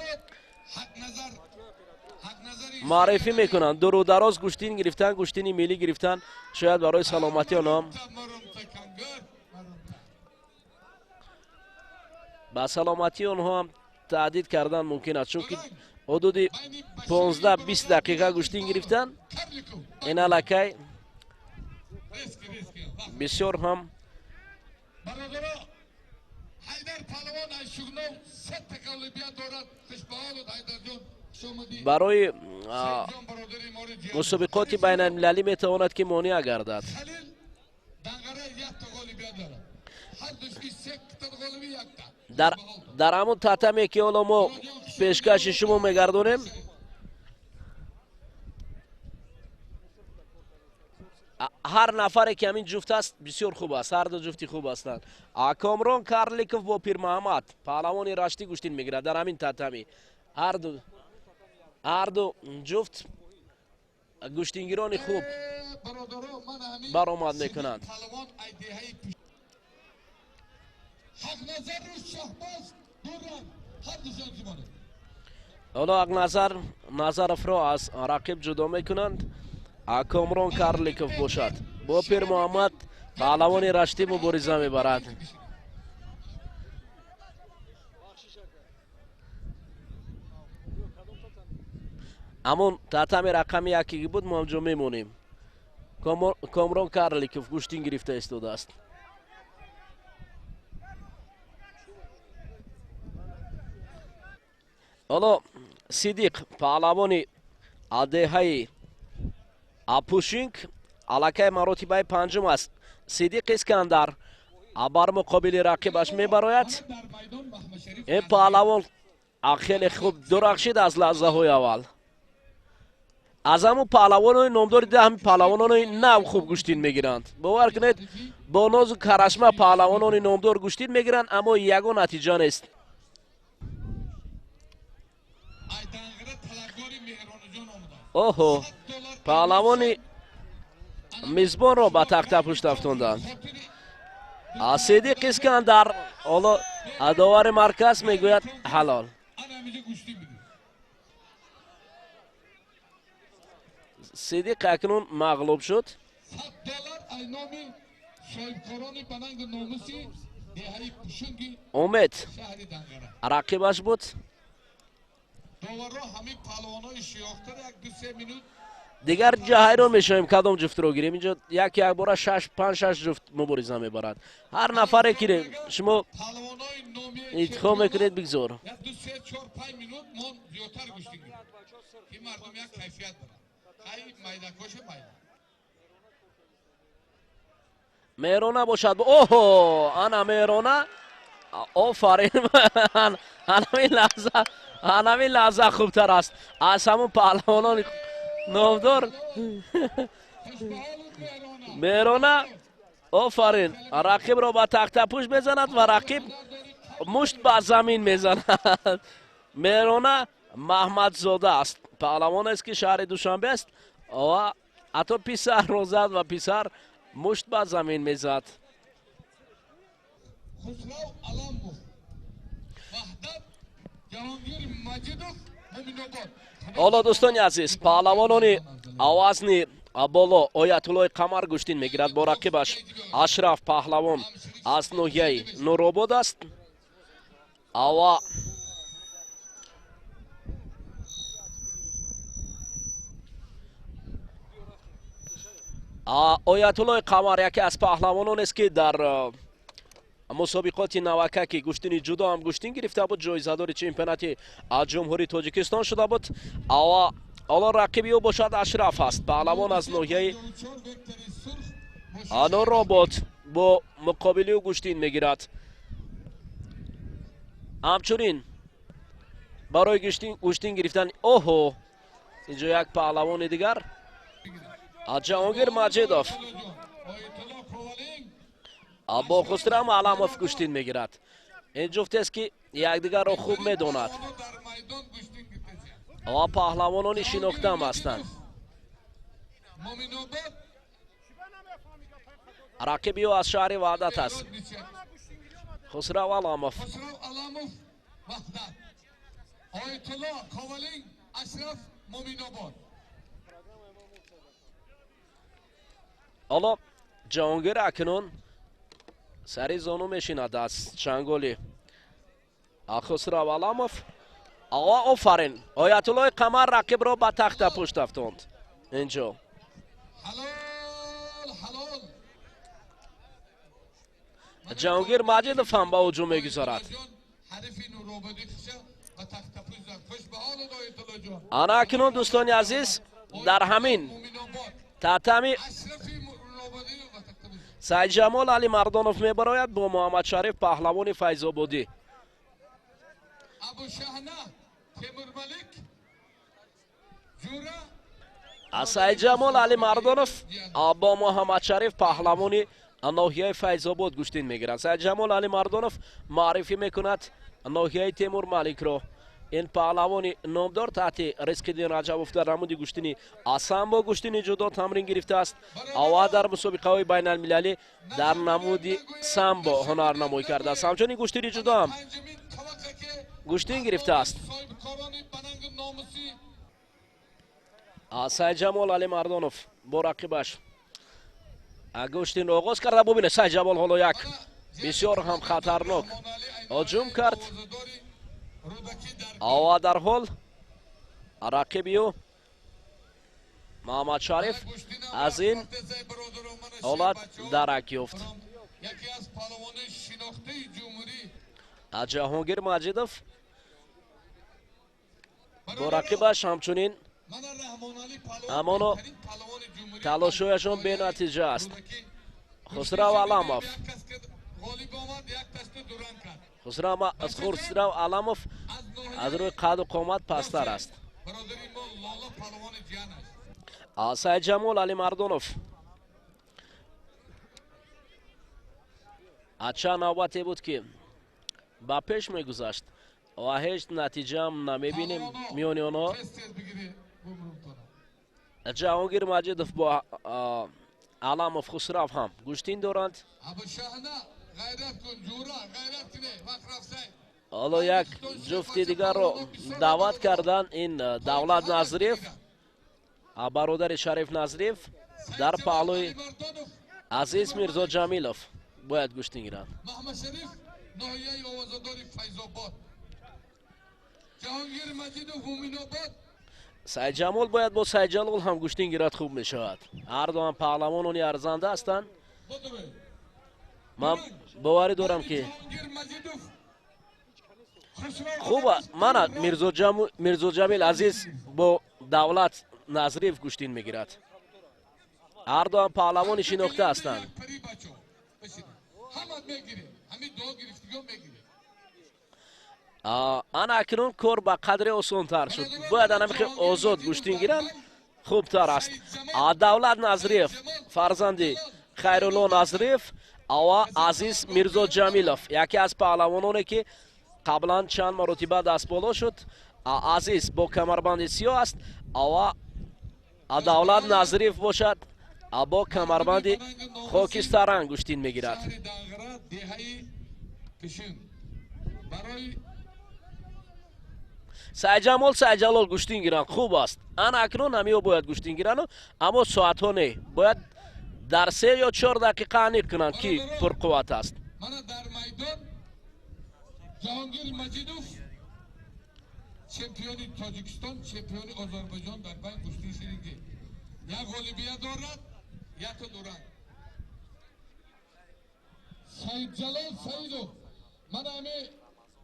Муаррифӣ мекунанд. Дуру дароз гӯштин гирифтан, гӯштини миллӣ гирифтан шояд барои саломатии онҳо, ба саломатии онҳо ҳам таҳдид кардан мумкин аст, чунки ҳудуди 15-20 дақиқа гӯштин гирифтан ин аллакай бисёр ҳам барои мусобиқоти байналмилалӣ метавонад ки монеа гардад. Дар ҳамун татаме ки ҳоло мо пешкаши шумо мегардонем, ҳар нафаре ки ҳамин ҷуфт аст бисёр хуб аст, ҳар ду ҷуфти хуб ҳастанд. Комрон Карликов бо Пирмаҳаммад паҳлавони раштӣ гӯштин мегирад дар ҳамин татами. Ҳар ду ҷуфт гӯштингирони хуб баромад мекунанд. Ҳоло Ҳақназар Назаровро аз рақиб ҷудо мекунанд. Комрон Карликов бошад бо Пирмуҳаммад паҳлавони раштӣ мубориза мебарад. Ҳамон татами рақами яке ки буд, мо ҳамҷо мемонем. Комрон Карликов гӯштин гирифта истодааст. Ҳоло Сидиқ паҳлавони деҳаи Пушинг аллакай маротибаи панҷум аст. Сидиқ Искандар бар муқобили рақибаш мебарояд. Ин паҳлавон хеле хуб дурахшид аз лаҳзаҳои аввал. Аз ҳамун паҳлавонони номдори ҳамин паҳлавонони нав хуб гӯштин мегиранд. Бовар кунед, бо нозу карашма паҳлавонони номдор гӯштин мегиранд, аммо ягон натиҷа нест. Оҳо, паҳлавони мизбонро ба тахтапушт афтонданд. Сидиқ Искандар ҳоло довари марказ мегӯяд ҳалол. Сидиқ акнун мағлуб шуд. Умед рақибаш буд. Дигар ҷа ҳайрон мешавем кадом ҷуфтро гирем. Инҷо як якбора 5-6 ҷуфт мубориза мебарад. Ҳар нафаре ки шумо интихоб мекунед бигзор. Меҳрона бошад. Оҳо, ана Меҳрона, офарин. Ҳамин лаҳза хубтар аст аз ҳамун паҳлавонони номдор. Меҳрона, офарин, рақибро ба тахтапӯш мезанад ва рақиб мушт ба замин мезанад. Меҳрона Маҳмадзода аст, паҳлавонест ки шаҳри Душанбе аст ва ҳатто писарро зад ва писар мушт ба замин мезад. Ҳоло дӯстони азиз, паҳлавонони вазни боло Оятуллои Қамар гӯштин мегирад бо рақибаш Ашраф паҳлавон аз ноҳияи Нуробод аст. Ава Оятуллои Қамар яке аз паҳлавононест ки дар мусобиқоти навакаки гӯштини ҷудо ҳам гӯштин гирифта буд, ҷоизадори чемпионати ҷумҳурии Тоҷикистон шуда буд. Ҳоло рақиби ӯ бошад Ашраф аст, паҳлавон аз ноҳияи Нуробод бо муқобили ӯ гӯштин мегирад. Ҳамчунин барои гӯштин гирифтан, оҳо, инҷо як паҳлавони дигар Ҷаҳонгир Маҷидов бо Хусрам Аламов гӯштин мегирад. Ин ҷуфтест ки якдигарро хуб медонад ва паҳлавонони шинохтаам ҳастанд. Рақиби ӯ аз шаҳри Ваҳдат аст, Хусрав Аламов. Ҳоло Ҷаҳонгир акнун сари зону мешинад аз чанголи Хусрав Аламов. Офарин, Оятуллои Қамар рақибро ба тахта пушт афтонд. Инҷо Ҷаҳонгир Маҷидов ҳам ба ҳуҷум мегузарад. Ана акнун, дӯстони азиз, дар ҳамин татами Сайдҷамол Алимардонов мебарояд бо Муҳаммадшариф паҳлавони Файзободӣ. Сайдҷамол Алимардонов бо Муҳаммадшариф паҳлавони ноҳияи Файзобод гӯштин мегиранд. Сайдҷамол Алимардонов муаррифӣ мекунад ноҳияи Темурмаликро. Ин паҳлавони номдор таҳти Ризқиддин Раҷабов дар намуди гӯштини самбо гӯштини ҷудо тамрин гирифтааст ва дар мусобиқаҳои байналмилалӣ дар намуди самбо ҳунарнамоӣ кардааст. Ҳамчунин гӯштини ҷудо ҳам гӯштин гирифтааст. Сайдҷамол Алимардонов бо рақибаш гӯштинро оғоз карда. Бубинед, Сайдҷамол ҳоло як бисёр ҳам хатарнок ҳуҷум кард ва дар ҳол рақиби ӯ Муҳаммадшариф аз ин ҳолат дарак ёфт. Ҷаҳонгир Маҷидов бо рақибаш ҳамчунин, амоно талошҳояшон бенатиҷа аст. Хусрав Аламов, Хусрав Аламов аз рӯи қаду қомат пасттар аст. Сайдҷамол Алимардонов чанд навбате буд, ки ба пеш мегузашт ва ҳеҷ натиҷаам намебинем миёни онҳо. Ҷаҳонгир Маҷидов бо Аламов Хусрав ҳам гӯштин доранд. Ҳоло як ҷуфти дигарро даъват карданд. Ин Давлат Назриев, бародари Шариф Назриев, дар паҳлӯи Азиз Мирзо Ҷамилов бояд гӯштин гиранд. Сайдҷамол бояд бо Сайдҷалол ҳам гӯштин гирад, хуб мешавад. Ҳарду ҳам паҳлавонони арзанда ҳастанд. Ман боварӣ дорам, ки хуб мана Мирзоҷамил Азиз бо Давлат Назриев гӯштин мегирад. Ҳарду ҳам паҳлавони шинохта ҳастанд. Ана акнун кор ба қадре осонтар шуд. Бояд анамихе озод гӯштин гиранд, хубтар аст. Давлат Назриев фарзанди Хайрулло Назриев ва Азиз Мирзо Ҷамилов, яке аз паҳлавононе, ки қаблан чанд маротиба дастболо шуд. Азиз бо камарбанди сиёҳ аст ва Давлат Назриев бошад бо камарбанди хокистаранг гӯштин мегирад. Сайдҷамол Сайдҷалол гӯштин гиранд хуб аст. Ана акнун ҳамиҳо бояд гӯштин гиранд, аммо соатҳо не, бояд дар 3 ё 4 дақиқа аниқ кунанд, ки пурқувват аст. Ҷаҳонгир Маҷидов чемпиони Тоҷикистон, чемпиони Озарбойҷон дар байн гӯштини ширинги. Як ғолибият дорад, якто дуранд. Саидҷалол Саидов, мана ҳами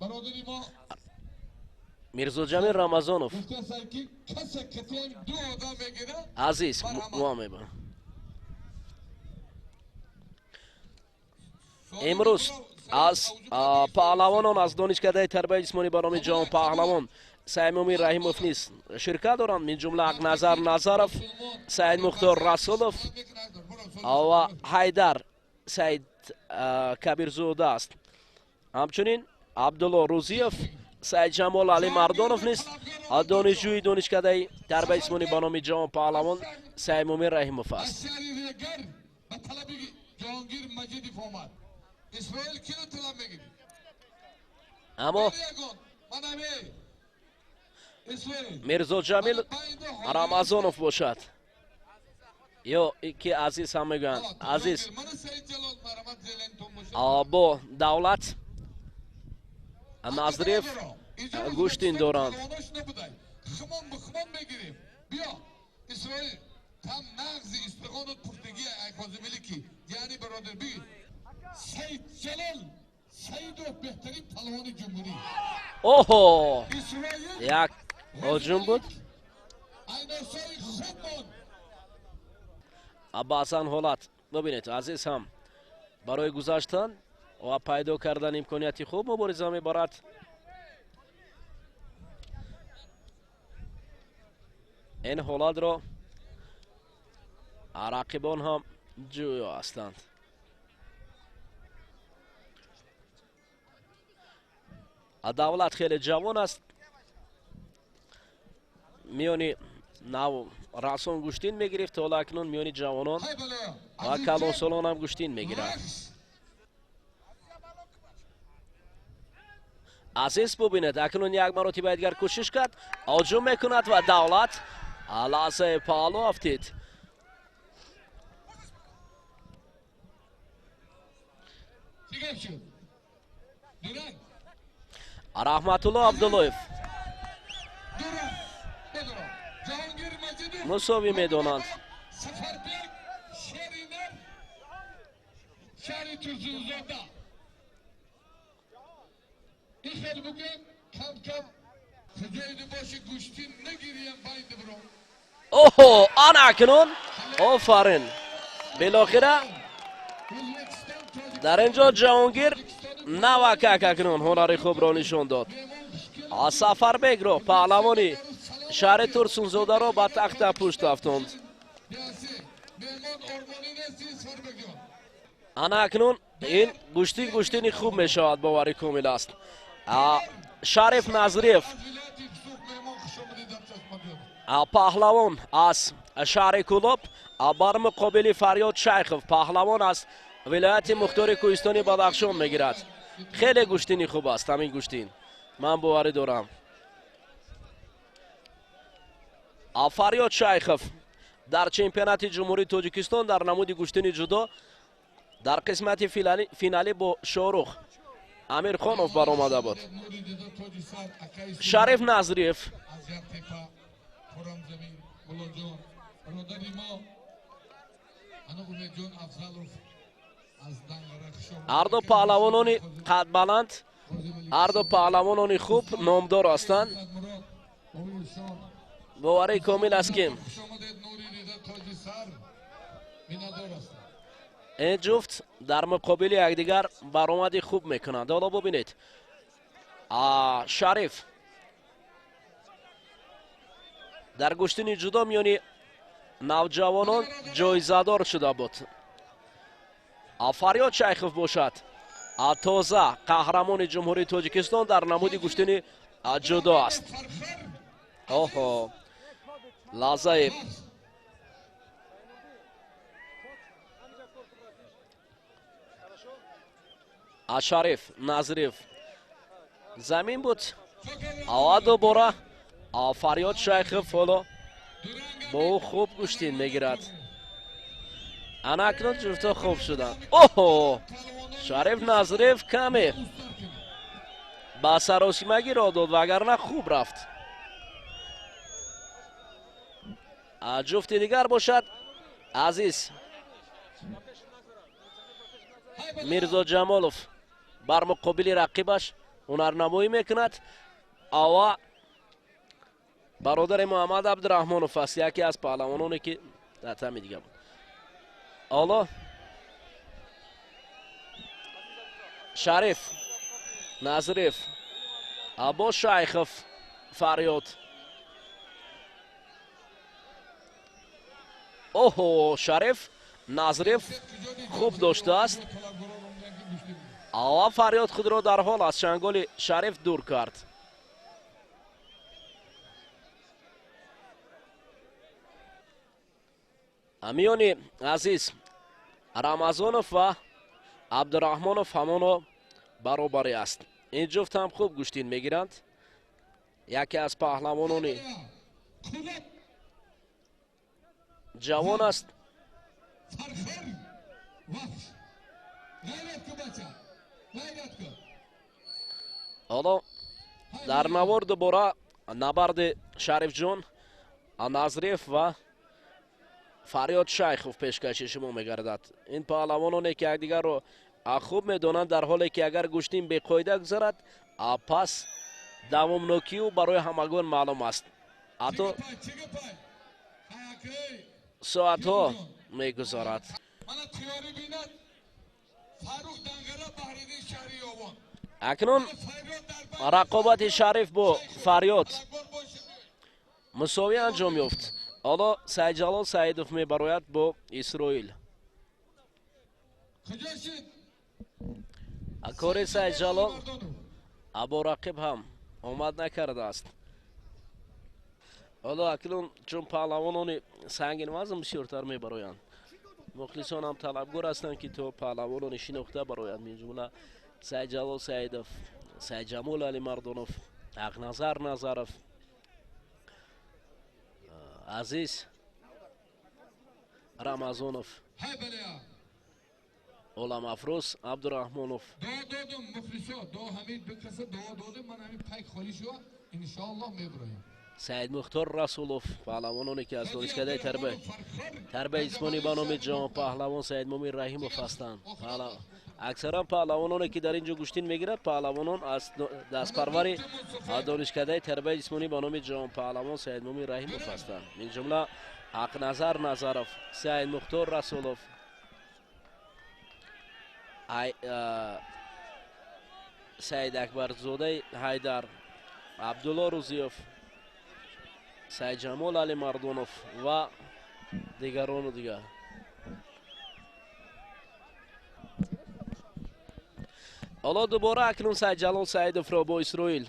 бародари мо Мирзоҷамил Рамазонов Азиз муамеба. Имрӯз аз паҳлавонон аз донишкадаи тарбияи ҷисмонӣ ба номи Ҷаҳон паҳлавон Саймумин Раҳимов низ ширкат доранд. Мин ҷумла Ақназар Назаров, Саидмухтор Расулов ва Ҳайдар Саид Кабирзода аст. Ҳамчунин Абдулло Рӯзиев, Сайдҷамол Алимардонов низ донишҷӯи донишкадаи тарбияи ҷисмонӣ ба номи Ҷаҳон паҳлавон Саймумин Раҳимов аст. Аммо Мирзоҷамил Рамазонов бошад, ё ки Азиз ҳам мегӯянд. Азиз бо Давлат Назриев гӯштин доранд. Оҳо, як ҳуҷум буд. Баъзан ҳолат бибинед, Азиз ҳам барои гузаштан ва пайдо кардан имконияти хуб мубориза мебарад. Ин ҳолатро рақибон ҳам ҷӯё ҳастанд. Давлат хеле ҷавон аст, миёни нав расон гӯштин мегирифт, ҳоло акнун миёни ҷавонон ва калонсолон ҳам гӯштин мегирад. Азиз бубинед, акнун як маротиба дигар кӯшиш кард, ҳуҷум мекунад ва Давлат лаҳзаи паҳлӯ афтид. Раҳматулло Абдуллоев мусовӣ медонанд. Оҳо, ана акнун офарин, билохира дар ин ҷо Ҷаҳонгир навакак акнун ҳунари хубро нишон дод. Сафарбекро, паҳлавони шаҳри Турсунзодаро ба тахта пушт афтонд. Ана акнун ин гӯштин гӯштини хуб мешавад, боварӣ комил аст. Шариф Назриев, паҳлавон аз шаҳри Кӯлоб, бар муқобили Фарёд Шайхов, паҳлавон аз вилояти мухтори кӯҳистони Бадахшон мегирад. Хеле гӯштини хуб аст ҳамин гӯштин, ман боварӣ дорам. Фарёд Шайхов дар чемпионати Ҷумҳурии Тоҷикистон дар намуди гӯштини ҷудо дар қисмати финалӣ бо Шоҳрух Амирхонов баромада буд. Шариф Назриев ҳарду паҳлавонони қадбаланд, ҳарду паҳлавонони хуб номдор ҳастанд. Боварии комил аст, ки ин ҷуфт дар муқобили якдигар баромади хуб мекунанд. Ҳоло бубинед, Шариф дар гӯштини ҷудо миёни навҷавонон ҷоизадор шуда буд. Фарёд Шайхов бошад тоза қаҳрамони Ҷумҳурии Тоҷикистон дар намуди гӯштини ҷудо аст. Оҳо, лаҳзаи Шариф Назриев замин буд ва дубора Фарёд Шайхов ҳоло бо ӯ хуб гӯштин мегирад. Ана акнун ҷуфтҳо хуб шуданд. Оҳо, Шариф Назриев каме ба саросимагӣ роҳ дод, вагарна хуб рафт. Ҷуфти дигар бошад Азиз Мирзоҷамолов бар муқобили рақибаш ҳунарнамоӣ мекунад. Ава бародари Муҳаммад Абдураҳмонов аст, яке аз паҳлавононе ки дар тами дига буд. Ҳоло Шариф Назриев бо Шайхов Фарёд. Оҳо, Шариф Назриев хуб доштааст. Ава Фарёд худро дар ҳол аз чанголи Шариф дур кард. Миёни Азиз Рамазонов ва Абдураҳмонов ҳамоно баробарӣ аст. Ин ҷуфт ҳам хуб гӯштин мегиранд. Яке аз паҳлавонони ҷавон аст. Ҳоло дар навор дубора набарди Шарифҷон Назриев ва Фарёд Шайхов пешкаши шумо мегардад. Ин паҳлавононе ки якдигарро хуб медонанд, дар ҳоле ки агар гӯштин беқоида гузарад, пас давомнокию барои ҳамагон маълум аст, ҳатто соатҳо мегузарад. Акнун рақобати Шариф бо Фарёд мусовӣ анҷом ёфт. Ҳоло Сайдҷалол Саидов мебарояд бо Исроил. Кори Сайдҷалол бо рақиб ҳам омад накардааст. Ҳоло акнун чун паҳлавонони сангинвазн бисёртар мебароянд, мухлисон ҳам талабгор ҳастанд, ки то паҳлавонони шинохта бароянд, минҷумла Сайдҷалол Саидов, Сайдҷамол Алимардонов, Ақназар Назаров, Азиз Рамазонов, Оламафрӯз Абдураҳмонов. Додам мухлисо, до ҳамин бикаса дуо додам, ман ҳамин пайк холӣ шуд, иншоаллоҳ мебароям. Саидмухтор Расулов, паҳлавононе ки аз донишкадаи тарбияи ҷисмонӣ ба номи ҷаҳонпаҳлавон Саидмумин Раҳимов ҳастанд. Аксаран паҳлавононе ки дар ин ҷо гӯштин мегирад, паҳлавонон аз дастпарвари донишкадаи тарбияи ҷисмонӣ ба номи ҷаҳонпаҳлавон Саидмумин Раҳимов ҳастанд. Мин ҷумла Ҳақназар Назаров, Саидмухтор Расулов, Саид Акбарзодаи Ҳайдар, Абдулло Рӯзиёв, Сайдҷамол Алимардонов ва дигарону дигар. Ҳоло дубора акнун Сайдҷалол Саидовро бо Исроил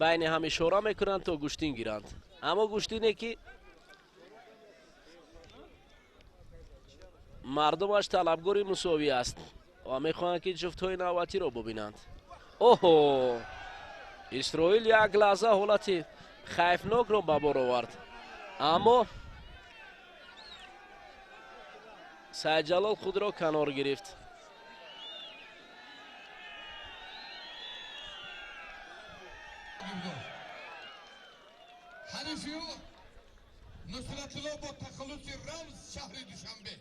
байни ҳам ишора мекунанд, то гӯштин гиранд. Аммо гӯштине ки мардумаш талабгори мусовӣ аст ва мехоҳанд, ки ҷуфтҳои навбатиро бубинанд. Оҳо, Исроил як лаҳза ҳолати хайфнокро ба бор овард, аммо Сайдҷалол худро канор гирифт. Ҳарифи ӯ Нусратулло бо тахаллуси Рамз, шаҳри Душанбе.